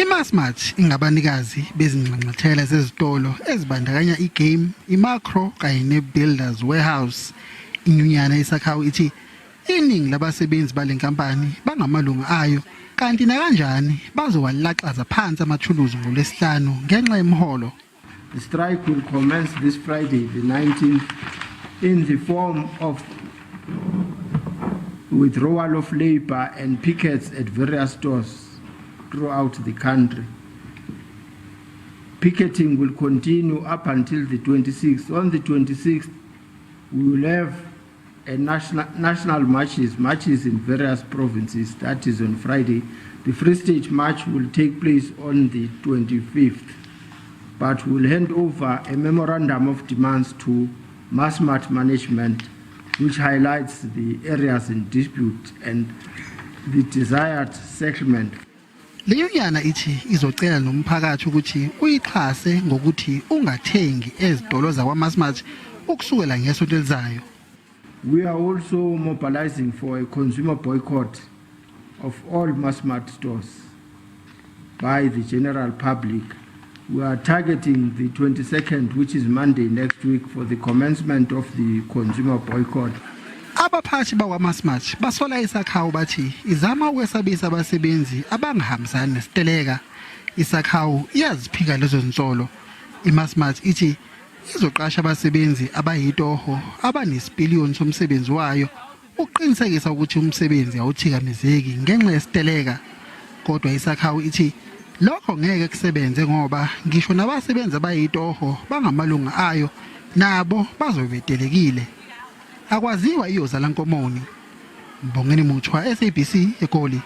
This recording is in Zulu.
IMassmart ingabanikazi bezinxanxathela zezitolo ezibandakanya iGame, iMakro kanye neBuilders Warehouse. Inyunyana iSakhawu ithi iningi labasebenzi bale nkampani bangamalungu ayo kanti nakanjani bazowalaxaza phansi amathuluzi ngoLwesihlanu ngenxa yemiholo. The strike will commence this Friday, the 19th, in the form of withdrawal of labor and pickets at various stores throughout the country. Picketing will continue up until the 26th. On the 26th, we will have a national marches, marches in various provinces. That is on Friday. The Free State March will take place on the 25th, but we'll hand over a memorandum of demands to Massmart management, which highlights the areas in dispute and the desired settlement. Le nyunyana ithi izocela nomphakathi ukuthi uyixhase ngokuthi ungathengi ezitolo zakwaMassmart ukusukela ngesonto elizayo. We are also mobilizing for a consumer boycott of all Massmart stores by the general public. We are targeting the 22nd, which is Monday next week, for the commencement of the consumer boycott. Abaphathi bakwaMassmart basola iSakhawu bathi izama ukwesabisa abasebenzi abangahambisani nesiteleka. ISakhawu iyaziphika lezo zinsolo. IMassmart ithi izoqasha abasebenzi abayitoho abanesipiliyoni somsebenzi wayo ukuqinisekisa ukuthi umsebenzi awuthikamezeki ngenxa yesiteleka. Kodwa iSakhawu ithi lokho ngeke kusebenze ngoba ngisho nabasebenzi abayitoho bangamalunga ayo nabo bazobe betelekile. Akwaziwa iyozala nkomoni. Mbongeni Muthwa, SABC, eGoli.